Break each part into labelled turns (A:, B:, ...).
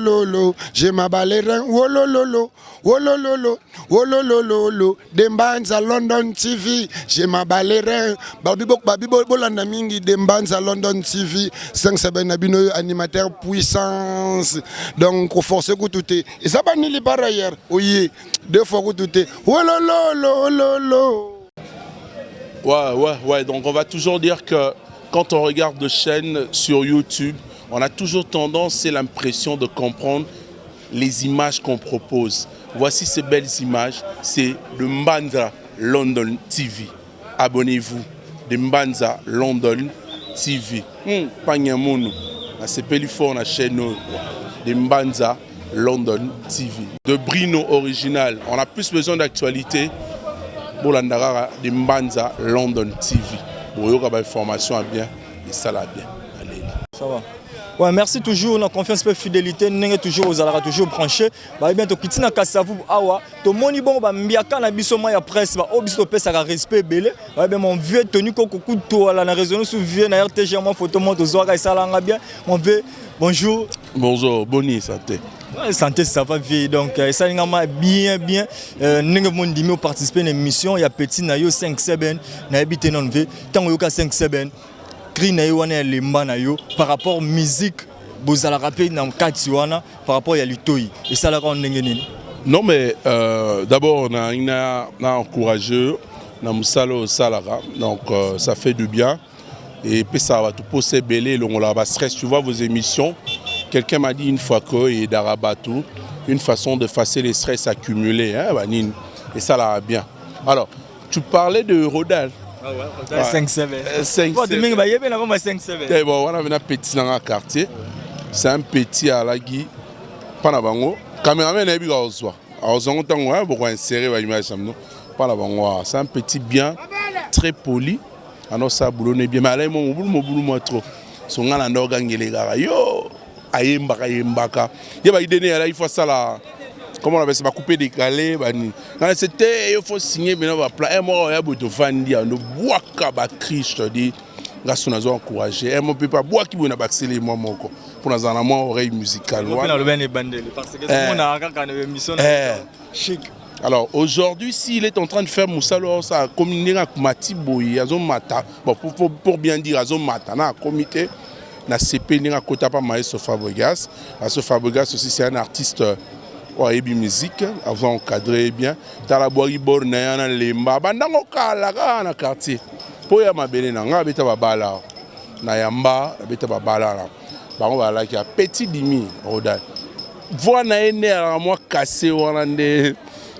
A: Wolololo, je m'abats les reins. Wolololo, wolololo, wololololo. Dembanza London TV, je m'abats les reins. Babi babi bolanda mingi Dembanza London TV, 5 semaines na bino animateur puissance. Donc force kutu te. Eza banili par ailleurs. Oye, deux fois kutu te. Wolololo, wololo.
B: Ouais. Donc on va toujours dire que quand on regarde de chaînes sur YouTube, on a toujours tendance et l'impression de comprendre les images qu'on propose. Voici ces belles images, c'est de Mbanza London TV. Abonnez-vous, de Mbanza London TV. Panyamunu, c'est fort la chaîne de Mbanza London TV. De Brino original, on a plus besoin d'actualité. Bolanda de Mbanza London TV. Boyoka ba information bien et ça la bien. Allez.
C: Ça va. Ouais, merci toujours na confiance pe fidélité ndenge toujours ozalaka toujours branché. Ba bien tokiti na Kasavu awa, tomoni bongo ba mbiaka na biso ma ya presse, ba oyo biso topesaka respect ebele. Ba bien mon vieux Tony Koko kutu ala na raison sous vieux na RTG, moi photo mo tozwaka esalanga bien. Mon vieux, bonjour.
B: Bonjour, boni santé?
C: Ouais, santé ça va, vieux. Donc esalinga ma bien bien ndenge mondimi oparticiper na émission ya petit na yo 5 7. Nayebi te nano ve ntango oyoka 5 7 cri na ye wana ya lemba na yo par rapport musique bozalaka mpe na kati wana, par rapport ya litoi esalaka ndenge nini?
B: Non mais d'abord on a encouragé na mosala oyo osalaka, donc ça fait du bien et puis ça va tout poser ebele, elongola ba stress. Tu vois, vos émissions, quelqu'un m'a dit une fois que eyedaka bato une façon de effacer les stress accumulés, hein, banini esalaka bien. Alors tu parlais de Rodal.
C: Ah ouais, 5 7.
B: 5.
C: Mingi bayebi na koma 5 7.
B: Eh bon, wana vena petit nanga quartier, c'est un petit alaki mpa na bango. Cameraman nayebi ka kozwa akozwa ngo ntango boko insérer baimage na bino mpa na bango. C'est un petit bien très poli, anosala boulot ne bien, mais alai mo mobulu mobulu mwa trop. So nga na nde ogangele kaka yo ayembaka yembaka ye baidene alaki fo asala, comment on appelle ça, bacoupe décalé bani nga c'était yo faut signer bino baplan e moko ya boye. Tovandi ando bwaka bacri, je te dis, nga so nazo encouragé e mo mpe abwaki boye na bakisele mwa moko mpo nazala na mwa oreille musicale.
C: Wana ebandeli parce que omonaka kaka na émission chic.
B: Alors aujourd'hui, s'il est en train de faire mosala, ça comme ndenge akomati boye, azomata, bon, pour bien dire, azomata na akomi te na CP ndenge akota pa maestro Fabregas. Maestro Fabregas aussi, c'est un artiste oyo ayebi musique avant encadré bien. Tala bwaki bor na ye na lemba bandango kala kaka na quartier mpo ya mabele na ngai abeta babala na yamba, abeta babala na bango bazalaki ya petit dimi. Rodal, voix na ye nde alaka mwa kase wana nde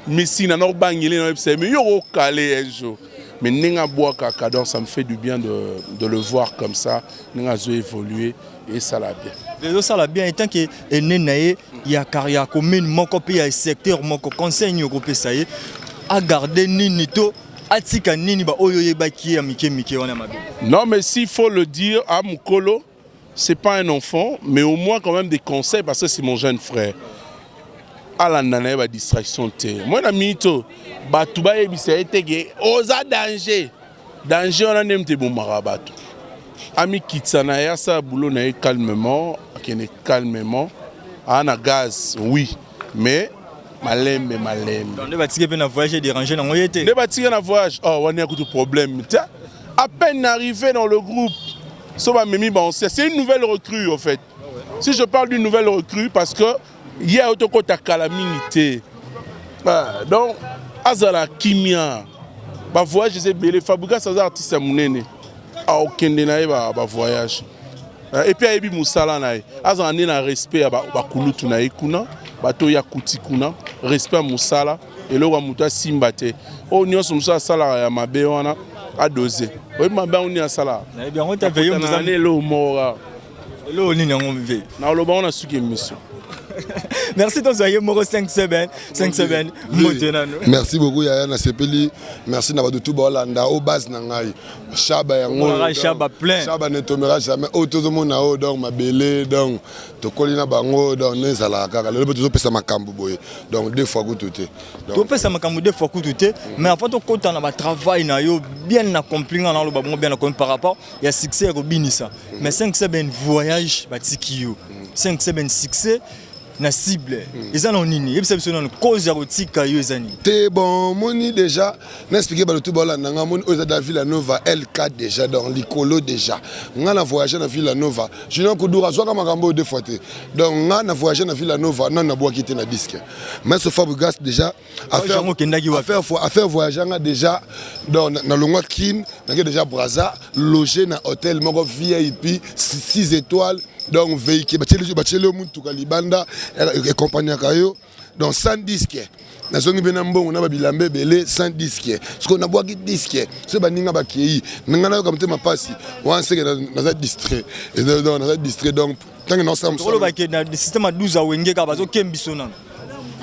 B: misina na obangeli na oyebisa ye, mais yo okokale un jour. Mais ndenge abwakaka, donc ça me fait du bien de le voir comme ça, ndenge azo évoluer, esala bien.
C: Ezosala bien. Etant que ene na ye ya ya commune moko mpe ya secteur moko, conseil nini okopesa ye? Agarde nini to atika nini baoyo oyebaki ye ya mike mike wana mabe?
B: Non mais s'il faut le dire à mokolo, c'est pas un enfant, mais au moins quand même des conseils, parce que c'est mon jeune frère. Alanda na ye badistraction te. Moi na minute oyo bato bayebisa ye teke oza danger, danger wana nde moto ebomaka bato. Amikitisa na ye, asala boulot na ye calmement, akende calmement. Aa na gaz, oui, mais malembe malembe.
C: Nde batiki mpe na voyage déranger nango ye te?
B: Nde batiki na voyage, oh, wana ya kutu problème te. À peine arrivé dans le groupe, so bamemi bancien, c'est une nouvelle recrue en fait. Si je parle d'une nouvelle recrue, parce que ye ayo tokɔta kala mingi te. Donc azala kimia, bavoyage eza ebele. Fabregas aza artiste ya monene, aokende na ye bavoyage et puis ayebi mosala na ye. Azala nde na respect ya bakulutu na ye kuna, bato oyo akuti kuna, respect ya mosala. Eloko ya moto asimba te, oyo nyonso mosusu asalaka ya mabe wana adose. Oyebi mabe yango nini asalaka?
C: Nayebi yango te. Veyo.
B: Na eloko moko kaka.
C: Eloko nini yango ve?
B: Nakoloba ngo na suki émission.
C: Merci, tozwa ye moko 5 7 5 7 moto nano.
A: Merci beaucoup yaya, nasepeli. Merci na bato tu baolanda o base na ngai Shaba yango.
C: Shaba plein.
A: Shaba ne tombera jamais. Oyo tozomona oyo, donc mabele, donc tokoli na bango, donc nde ezalaka kaka lelo mpe tozopesa makambo boye, donc deux fois kutu te.
C: Topesa makambo deux fois kutu te. Mais avant tokɔta na batravail na yo bien accompli, nga naloba bongo bien accompli par rapport ya succès ya kobinisa, mais 5 7 voyage batiki yo, 5 7 succès. Na cible eza na nini? Yebisa biso nano cause ya kotika yo eza nini?
A: Te, bon, moni déjà na expliqué bato tu baolanda nga. Moni oyo eza da Villa Nova LK déjà, donc likolo déjà. Nga na voyage na Villa Nova, Julien Kudura azwaka makambo oyo deux fois te. Donc nga na voyage na Villa Nova, nano nabwaki te na disque. Maestro Fabregas déjà
C: Yango okendaki wapi?
A: Affaire voyage nga déjà, donc nalongwa Kin, nake déjà Braza, logé na hôtel moko VIP 6 étoiles. Donc véhicule batieli yo mutuka libanda, ekompagnaka yo. Donc sans disque nazongi mpe na mbongo na babilamba ebele, sans disque. Sikoyo nabwaki disque, soki baninga bakei na ngai, nayoka motema mpasi wana, seke naza distrait. Donc naza distrait, donc ntango naosala
C: Olobaki na système ya 12 awenge kaka bazokemba biso nano.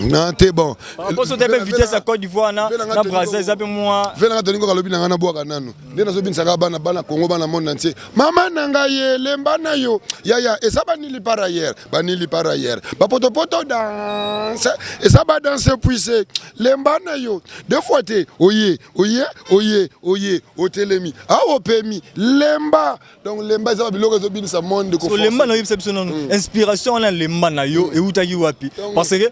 A: Na te, bon.
C: Poso te mpe vitesse ya Côte d'Ivoire na Braza eza mpe mwa
A: Ve nanga tolingi alobi na ngai nabwaka nano nde nazobinisaka bana, bana Kongo, bana monde entier. Mama na ngai ye, lemba na yo yaya, eza banili par ailleurs, banili par ailleurs, bapotopoto danse, eza badanse puise. Lemba na yo deux fois te, oye oye oye oye, otelemi awa, opemi, lemba. Donc lemba eza babiloko ezobinisa monde.
C: So lemba na yo, yebisa biso nano inspiration wana, lemba na yo eutaki wapi? Parce que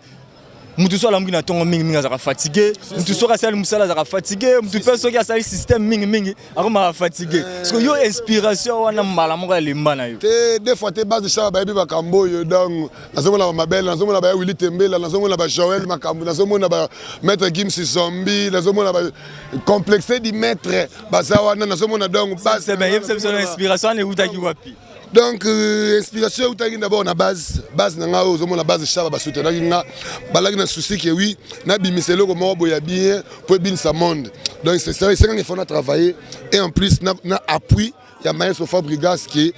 C: mutu so alamuki na ntongo mingimingi azalaka fatigué, mutu soki asali mosala azalaka fatigué, mutu mpe soki asali système mingimingi akomaka fatigué. Parce que yo, inspiration wana mbala moko ya lemba na yo?
A: Te, deux fois te, base chaka bayebi makambo oyo. Donc nazomona bamabele, nazomona baya Wili Tembela, nazomona bajoel makambo, nazomona bamaître Gims Zombi, nazomona bacomplexe du maître baza wana, nazomona donc base.
C: Yebisa biso na inspiration wana eutaki wapi?
A: Donc inspiration eutaki d'abord na base na ngai oyo ozomona, base chaba basoutenaki nga, balaki na souci ke oui, nabimisa eloko moko boye ya bien po ebinisa monde. Donc esengaki faut na travailler et en plus na appui ya maestro Fabrigas ke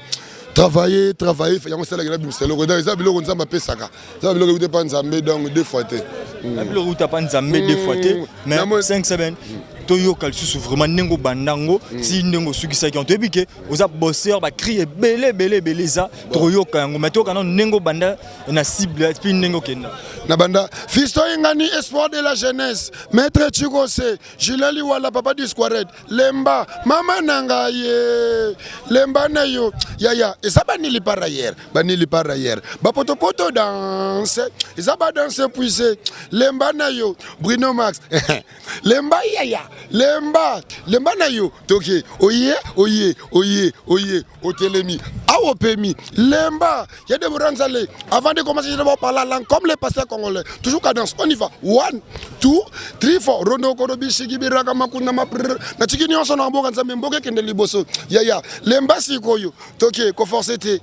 A: travailler, travailler, yango esalaki nabimisa eloko. Donc eza biloko Nzambe apesaka, eza biloko euti mpa Nzambe, donc deux fois te.
C: Na biloko euta mpa Nzambe, deux fois te. Mais 5 semaines toyoka lisusu vraiment ndenge obanda yango ti ndenge osukisaki yango. Toyebi ke oza bosseur, bacri ebele ebele ebele eza, tokoyoka yango, mais toyoka nano ndenge obanda na cible puis ndenge okenda.
A: Na banda Fisto Ingani, espoir de la jeunesse, maître Chikose, Julien Liwala, papa du squaret. Lemba mama na ngai ye, lemba na yo yaya, eza banili par ailleurs, banili par ailleurs, bapotopoto danse, eza badanse puise. Lemba na yo, Bruno Max, lemba yaya, lemba, lemba na yo, toke oye oye oye oye, otelemi awa, opemi, lemba ya Deborah Nzale. Avant de commencer, je vais parler la langue comme les pasteurs congolais, toujours cadence. On y va, 1 2 3 4, rondo koro bishiki biraka makuna maprr na tiki nyonso na mboka Nzambe, mboka ekende liboso yaya. Lemba sikoyo, toke koforce te,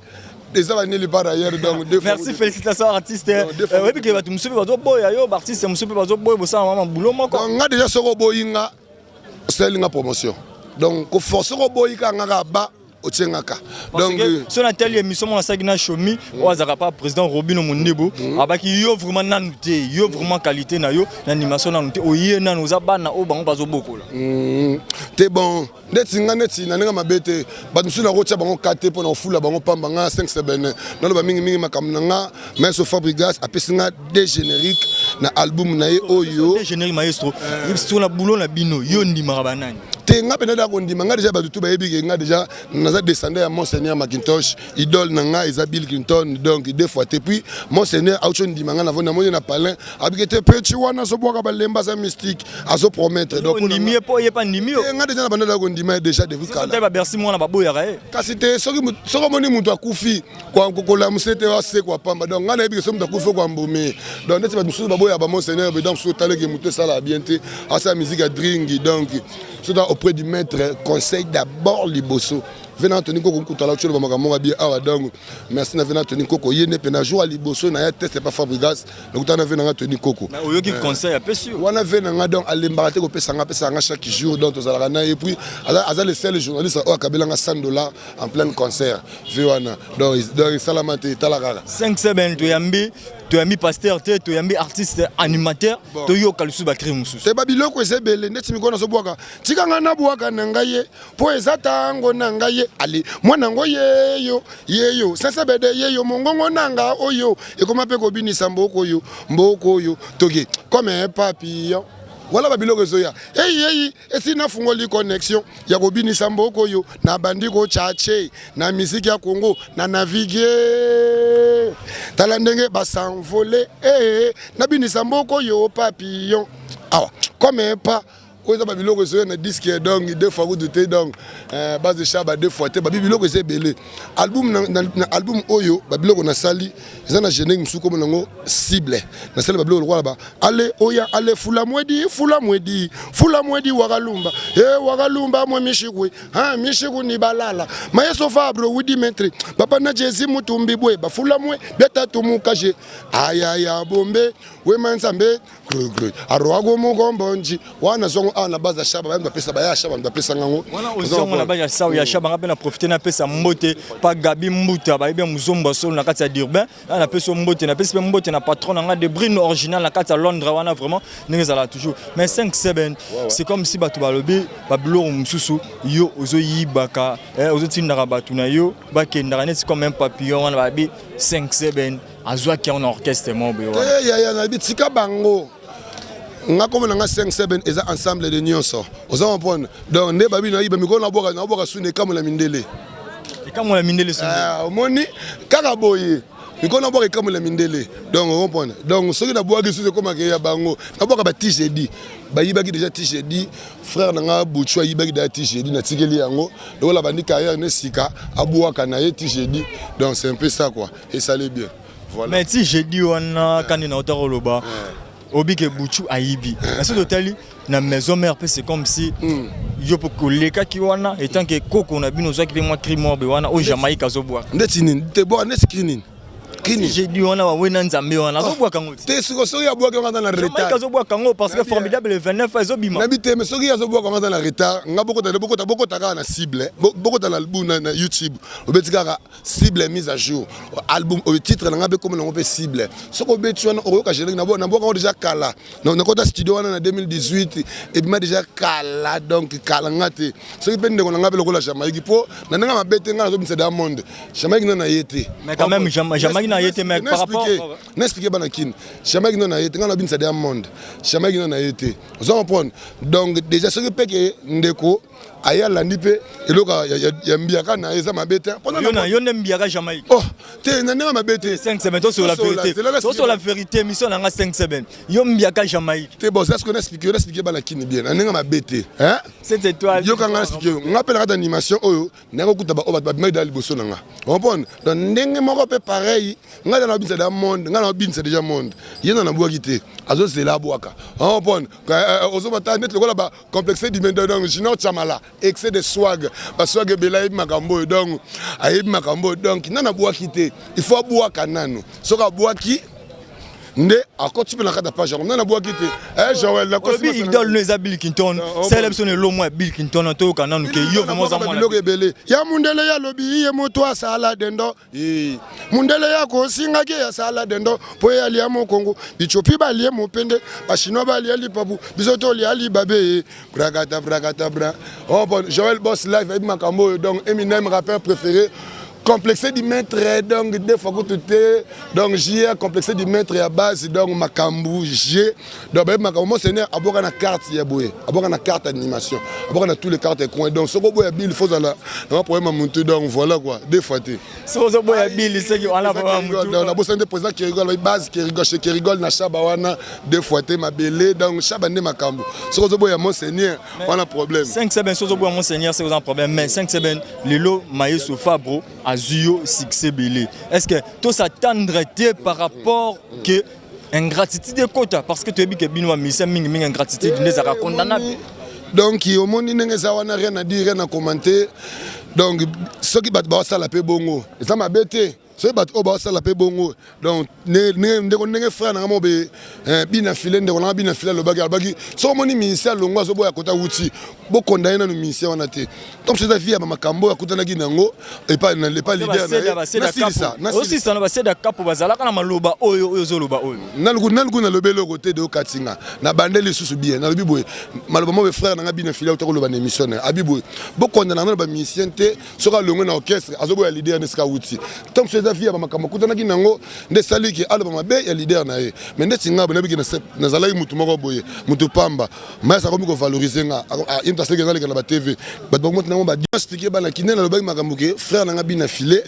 A: eza banili par ailleurs, donc deux
C: fois. Merci, félicitations artiste. Oyebi ke bato mosusu mpe bazoboya yo, baartiste mosusu mpe bazoboya bosala mama bulo moko.
A: Donc nga déjà, soki oboyi nga, osali nga promotion. Donc koforce, soki oboyi kaka nga kaka ba otie nga ka.
C: Donc so natali émission moko nasalaki na Shomi oyo azalaka pa président Robino Mondibu, abaki yo vraiment nanu te, yo vraiment qualité na yo na animation nanu te, oye nanu oza bana oyo bango bazobokola.
A: Te, bon, neti nga, neti na ndenge mabe te, bato mosusu nakotia bango ka te mpo na kofula bango pamba. Nga 5 seben naloba mingimingi makambo na nga. Maestro Fabrigas apesi nga de générique na album na ye oyo.
C: Générique, maestro, so na boulot na bino, yo ndimaka banani?
A: Te, nga mpenza da kondima nga déjà, bato tu bayebi ke nga déjà naza descendant ya monseigneur Macintosh. Idole na nga eza Bill Clinton, donc deux fois te. Puis monseigneur auti ondima nga, namoni na palin, abiki te peti wana azobwaka balemba, aza mystique, azopromettre.
C: Donc ondimi ye mpo ye pa ndimi yo?
A: Nga déjà na banda da kondima ye déjà depuis kala.
C: Babersi mwana baboyaka ye.
A: Kasi te, soki omoni moto akufi, kolamusa te, asekwa pamba. Donc ngai nayebi ke soki moto akufi, okwambome. Donc neti bato mosusu baboya bamonseigneur, donc mosusu otaleki moto esala bien te, asala musique ya dringi. Donc soki auprès du maître, conseil d'abord liboso ve na Antoni Koko nkutala otio loba makambo moko abie awa. Donc merci na ve na Antoni Koko, ye nde mpe na jour ya liboso na ya test pa Fabrigas, nakutana na ve na nga Antoni Koko.
C: Oyoki conseil apesi yo?
A: Wana ve na nga, donc alembaka te kopesa nga, apesaka nga chaque jour. Donc tozalaka na ye, puis aza le seul journaliste oyo akabelanga 100 $ en plein concert ve wana. Donc esalama te, etala kaka.
C: 5 semaines, toyambi pasteur te, toyambi artiste animateur. Toyoka lisusu bacri mosusu.
A: Te, babiloko eza ebele. Ndeti mikolo nazobwaka, tika ngai nabwaka na ngai ye mpo eza ntango na ngai ye. Ale mwana yango yeyo yeyo sensebede yeyo, mongongo na nga oyo ekoma mpe kobinisa mboka oyo, mboka oyo toki comme un papillon. Wala babiloko ezoya eyi eyi, esi nafungoli connexion ya kobinisa mboka oyo, nabandi kochache na misiki ya Congo na navigue. eh. Tala ndenge basanvole eh. Nabinisa mboko yo papillon awa comme pas oyo eza babiloko ezoya na disque, donc deux fois kutu te. Donc base chaba deux fois te, babi biloko eza ebele. Album na album oyo, babiloko nasali eza na générique mosusu, komona yango cible. Nasali babiloko lokola ba ale oya ale fula mwedi, fula mwedi, fula mwedi, wakalumba e wakalumba mwe mishikwe ha mishiku ni balala mayeso fabro widi maître papa na jesi mutumbi bwe bafula mwe byatatu mukaje ayaya bombe wema nzambe gru arwako mukombonji wana zongo awa na base ya shaba bayambi bapesa baya shaba bapesa ngango.
C: Wana ozongo na base ya sao ya shaba. Nga mpe na profite, napesa mbote pa Gabi Mbuta, bayebi ya mozombo solo na kati ya Durban. Nga napesi yo mbote, napesi mpe mbote na patron na nga de Brine original na kati ya Londres wana. Vraiment, ndenge ezalaka toujours. Mais 5 7, c'est comme si bato balobi babiloko mosusu yo ozoyibaka, ozotindaka bato na yo bakendaka neti comme un papillon. Wana babi 5 7 azwaki yango na orchestre moko boye wana.
A: Te yaya, nayebi, tika bango. Nga kombo na nga 5 7 eza ensemble de nyonso, oza comprendre? Donc nde babi nayiba mikolo nabwaka, nabwaka suni ekambo na mindele.
C: Ekambo na mindele.
A: Omoni kaka boye, mikolo nabwaka ekambo na mindele. Donc ocomprendre? Donc soki nabwaki susu, ekomaka ya bango. Nabwaka ba tgd, bayibaki déjà tgd. Frère na nga Buchu ayibaki déjà tgd, natikeli yango lokola bandi carrière ne sika, abwaka na ye tgd. Donc c'est un peu ça quoi, esali bien, voilà.
C: Mais ti jeudi wana kandi na ota koloba obike Buchu ayibi, mais soki totali na maison mère mpe, c'est comme si yo mpo kolekaki wana etant que koko na bino, ozwaki mpe mwa cri morbe wana oyo Jamaïque azobwaka.
A: Ndeti nini te bwaka? Ndeti cri nini? Cri nini?
C: Jeudi wana wawena nzambe wana azobwaka yango ti.
A: Te, siko soki abwaki yango, aza na
C: Jamaïque
A: retard.
C: Azobwaka yango parce que Formidable le 29 ezobima.
A: Nabi te, mais soki azobwaka yango, aza na retard. Nga bokota, bokota, bokota kaka na cible, bokota na album na YouTube, obeti kaka cible mise à jour album oyo, titre na nga mpe komona yango mpe cible. Soki obeti wana, okoyoka générique nabwaka yango déjà kala. Nakota studio wana na 2018, ebima déjà kala. Donc kala nga te. Soki mpe ndeko na nga mpe lokola Jamaïque, mpo na ndenge mabe te, nga nazobimisa da monde. Jamaïque na ye te.
C: Mais quand même, Jamaïque na ye te, mais par rapport
A: Naexpliquer bana kini, Jamaïque na ye te. Nga nabimisa da monde, Jamaïque na ye te, oza comprendre? Donc déjà soki mpe ke ndeko aye alandi mpe eloko ya mbiaka na ye, eza mabe te.
C: Yo nde mbiaka Jamaïque.
A: Oh te, na ndenge mabe te.
C: 5 semaines, tosola vérité, tosola vérité. Émission na nga 5 semaines, yo mbiaka Jamaïque.
A: Te, bon, c'est ce qu'on explique, on explique bana kini bien, na ndenge mabe te.
C: 7 étoiles.
A: Yoka nga, explique nga mpe na kati animation oyo ndenge okuta baoyo bato babimaki da liboso na nga, comprendre? Donc ndenge moko mpe pareil, ngai na nabinisa da monde, ngai nabinisa déjà monde. Ye na nabwaki te, azozela abwaka, comprendre? Ozobata neti lokola bacomplexe du donc Junior Chamala, excès de swag, baswag ebele, ayebi makambo oyo. Donc ayebi makambo oyo. Donc nani abwaki te, il faut abwaka nano. Soki abwaki nde akoti mpe na kati ya page yango. Nani abwaki te, Joel?
C: Olobi idole no eza Bill Clinton. Sala biso na elomo ya Bill Clinton, toyoka nanu ke yo vraiment oza mwana.
A: Biloko ebele ya mundele yalobi ye moto asala dendo. Mundele ya kosingaki asala dendo mpo ye alia mokongo, Ethiopie balie mopende, Bachinois balia lipapu, biso tolia libabe, brakata brakatabra. Oh bon, Joel Boss Live ayebi makambo oyo. Donc Eminem, rappeur préféré, complexé du maître. Donc deux fois kutu te. Donc JR, complexé du maître ya base. Donc makambo G, donc bayebi makambo. Monseigneur abwaka na carte ya boye, abwaka na carte animation, abwaka na tous les cartes coin. Donc soki oboya Bill, faut ozala na problème ya mutu. Donc voilà quoi, deux fois te.
C: Soki ozoboya Bill, soki wana problème ya mutu.
A: Nabosani nde président Kerigol, base Kerigol, chez Kerigol na Shaba wana, deux fois te, mabele. Donc Shaba nde makambo. Soki ozoboya monseigneur, wana problème.
C: 5 7, soki ozoboya monseigneur, c'est un problème. Mais 5 7, lelo Mayeso Fabro azwi yo succès ebele, est ce que tos'attendre te par rapport que ingratitude ekota? Parce que toyebi ke bino bamusicien mingimingi, ingratitude nde ezalaka condamnable.
A: Donc omoni ndenge eza wana, rien à dire, rien à commenter. Donc soki bato baosala mpe bongo, eza mabe te. Soki bato oyo baosala mpe bongo, donc ndeko, ndenge frère nanga mo be bina file, ndeko nanga bina file alobaki, soki omoni ministère alongo, azoboya kota wuti, bokonda ye nanu ministère wana te. Donc soki eza vie ya bamakambo oyo akutanaki nango epa leader na ye, nasilisa.
C: Osisa na baseda kapo, bazalaka na maloba oyo oyo ozoloba oyo.
A: Naluku nalobi eloko te de okatinga na bande lisusu bien. Nalobi boye, maloba mo be frère nanga bina file auta koloba na émission na ye, abi boye: bokonda na nano bamusicien te. Soki alongwe na orchestre, azoboya leader nde esika awuti. Ntango soki eza vie ya bamakambo akutanaki nango nde esaliki aloba mabe ya leader na ye. Mais ndeti nga boye, nabiki nazalaki mutu moko boye, mutu pamba, mayasi akomi kovaloriser nga. Ye mutu asaliki naleka na batv, bato bakomoti nango baexpliquer bana kinde. Nalobaki makambo ke frère nanga bina file,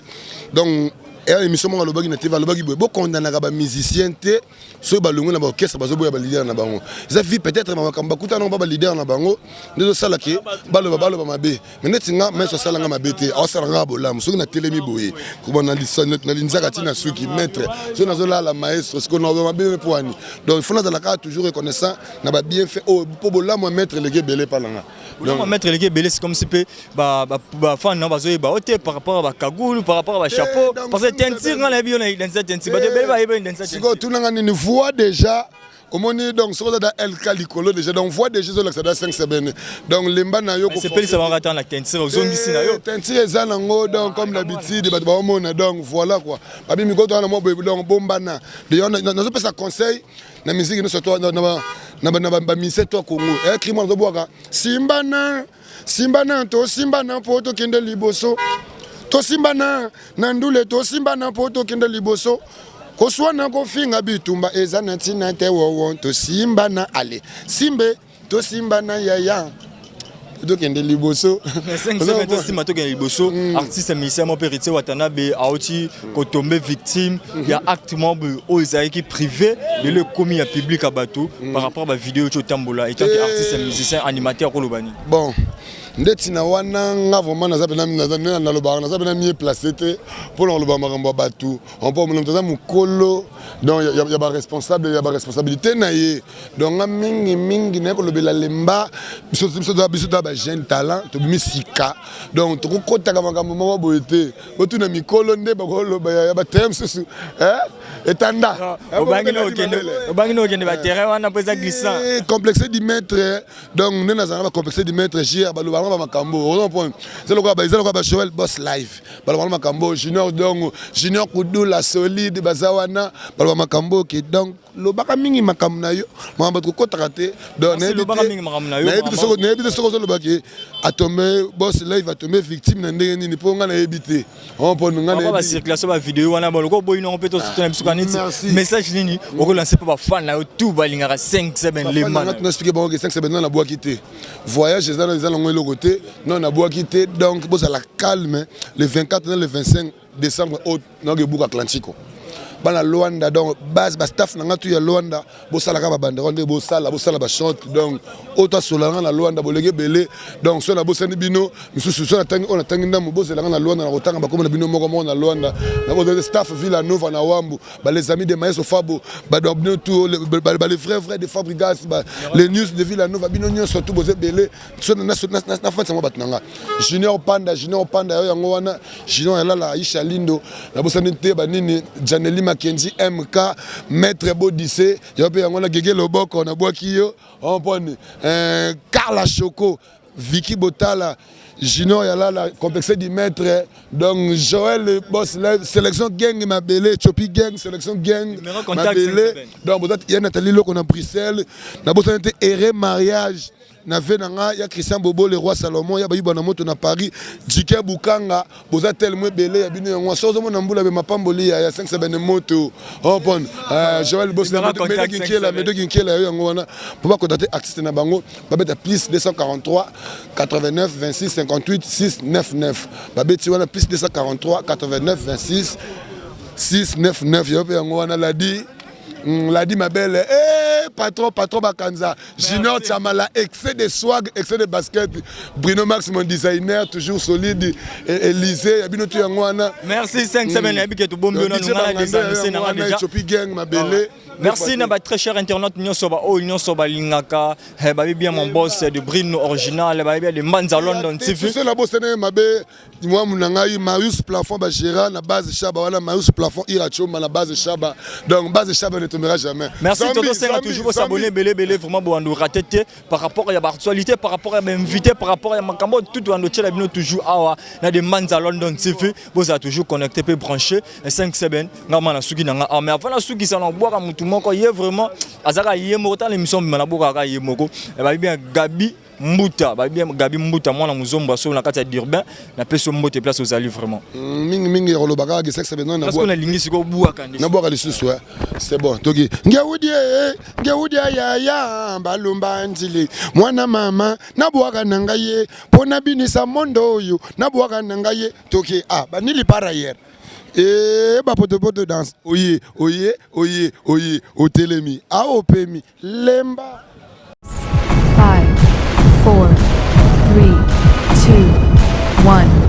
A: donc. Eya émission moko alobaki na TV, alobaki boye: bokondanaka bamusicien te soki balongwe na baorchestre, bazoboya baleader na bango. Eza vie, peut-être makambo bakutana ba baleader na bango nde ezosala ke baloba baloba mabe. Mais neti nga, maître asala nga mabe te, aosala nga bolamu. Soki natelemi boye, kobona na linzaka ntina suki maître, soki nazolala maestro, sikoyo naloba mabe mpo wani? Donc il faut nazala kaka toujours reconnaissant na babienfait oyo, mpo bolamu ya maître eleki ebele epa na nga.
C: Donc maître eleki ebele, c'est comme si mpe bafan na bazoyeba o te par rapport à bacagoule, par rapport à bachapeau, parce que teinture, nga nayebi yo na identité teinture, bato ebele bayebi yo identité.
A: Sikoyo tunanga nini? Voix déjà omoni, donc soki oza da lk likolo déjà, donc voix déjà ezolakisa da 5 semaines, donc lemba na yo.
C: Sepelisa bango ata na teinture ozongisi na yo.
A: Teinture eza nango, donc comme d'habitude bato baomona. Donc voilà quoi, babi mikoto wana mwa boye, donc bombana. D'ailleurs nazopesa conseil na musique nyonso to na bamusicien to ya Congo, ekri mwana azobwaka: simbana, simbana, tosimbana mpo tokende liboso, tosimbana na ndule, tosimbana mpo tokende liboso, koswana, kofinga, bitumba eza na ntina te. Wowo, tosimbana, ale simbe, tosimbana yaya, tokende liboso.
C: Tosimba, tokende liboso. Artiste musicien moko mpe, Héritier Watanabe, auti kotombe victime ya acte moko boye oyo ezalaki privé, lelo ekomi ya public ya bato, par rapport bavideo ti otambola. Etant que artiste musicien animateur, koloba nini?
A: Bon, ndeti na wana, nga vraiment naza pena, nalobaka, naza pena mieux placé te mpona koloba makambo ya bato, mpo moto aza mokolo, donc ya baresponsable, ya baresponsabilité na ye. Donc nga mingi mingi naye kolobela lemba. Biso toza bajeune talent, tobimi sika, donc tokokotaka makambo moko boye te. Otuna mikolo nde bakoloba ya baterrain mosusu etanda.
C: Obangi na okende baterrain wana mpo eza glissant.
A: Complexe du maître, donc nde nazala na bacomplexe du maître jr, balobaka bamakambo, ozomprendre? Eza lokola bajoel Boss Live, balobaka makambo junior, donc Junior Kudula solide, baza wana, baloba makambo. Oke, donc lobaka mingi makambo na yo, makambo bato kokotaka te. Donc nayebi te soki ozolobaki atombe Boss Live, atombe victime na ndenge nini, mpo nga nayebi te.
C: Bacirculation bavideo wana, boloko oboyi nango mpe tosutana biso. Kaniti message nini okolancer mpo bafan na yo tout balingaka 5 7 lema?
A: Naexpliquer bango ke 5 7 non, nabwaki te. Voyage eza nango eloko te, non, nabwaki te. Donc bozala calme, le 24 na le 25 décembre oyo naoke ebuka Atlantico. Bana Lwanda, donc base bastaff na nga tu ya Lwanda, bosalaka babanderole nde bosala, bosala bashort. Donc oyo toasola nga na Lwanda, bolenge ebele. Donc so nabosani bino misusu, so natangi oyo natangi ndambo, bozelanga na Lwanda, na kotanga bakoma na bino moko moko na Lwanda. Nakozala staff Villa Nova na Wambu, les amis de Maestro Fabo, bino tout, les vrais vrais de Fabrigas, les news de Villa Nova, bino nyonso tu boza ebele. So nafandisa mwa bato na nga, Junior Panda, Junior Panda yo yango wana, Junior Yalala, Aisha Lindo, nabosani te banini, Janeli Makenzi, MK Maître Bodise yo mpe yango wana, Gege Loboko, nabwaki yo omponi, Carla Choco, Vicky Botala, Junior Yalala, complexe du maître, donc Joël Boss Live, sélection gang Mabele, Chopi gang, sélection gang Mabele. Donc ya Nathalie Loko na Bruxelles, nabosani te Ere Mariage na ve na nga ya Christian Bobo, le roi Salomon, ya bayiba na moto na Paris, Jike Bukanga, boza tellement ebele ya bino yango. So ozomona mbula be mapamboli ya 5 sebene moto opon Joël Boss, Medoki Nkiela, Medoki Nkiela yo yango wana. Mpo bacontacte artiste na bango, babeta plus 243 89 26 58 699. Babeti wana plus 243 89 26 699. Yo mpe yango wana, Ladi Ladi Mabele, eh, patron, patron Bakanza, Junior Chamala, excès de swag, excès de basket, Bruno Max, mon designer, toujours solide, Élysée, Yabino tu yango wana.
C: Merci 5 semaines, yabi ke to bombi na ngana des années na déjà.
A: Chopi gang Mabele.
C: Merci na ba très cher internaute nyonso ba oyo nyonso balingaka, babi bien mon boss de Bruno original, babi bien de Mbanza London TV.
A: C'est la boss ne mabe mwamu na ngai Marius Plafond, bagéra na base Shaba wana, Marius Plafond, Ira Choma na base Shaba, donc base Shaba ne tombera jamais.
C: Merci Toto Senga, toujours s'abonner belé belé, vraiment bo raté te par rapport à actualité, par rapport à invité, par rapport à makambo tout wando tchela bino toujours awa na de Mbanza London TV. Boza toujours connecté pe branché 5 7 ngama na suki nanga. Ah, mais avant na suki sa na boaka mutu moko ye vraiment azaka ye moko ta l'émission bima na boka ye moko, ba bien Gabi Mbuta, ba bien Gabi Mbuta, mwana muzombo aso na kati ya Durban, na peso mbote place ozali vraiment.
A: Mingi mingi ya kolobaka ke sexe na
C: parce qu'on alingi siko bwaka
A: nde. Na bwaka lisusu, c'est bon. Toki ngeudi ngeudi ya ya balumba nzili mwana mama, nabwaka na ngai ye mpo nabinisa mondo oyo, nabwaka na ngai ye. Toki ah banili par ailleurs. E bapotopoto danse, oye oye oye oye, otelemi awa, opemi lemba.
D: 5, 4, 3, 2, 1.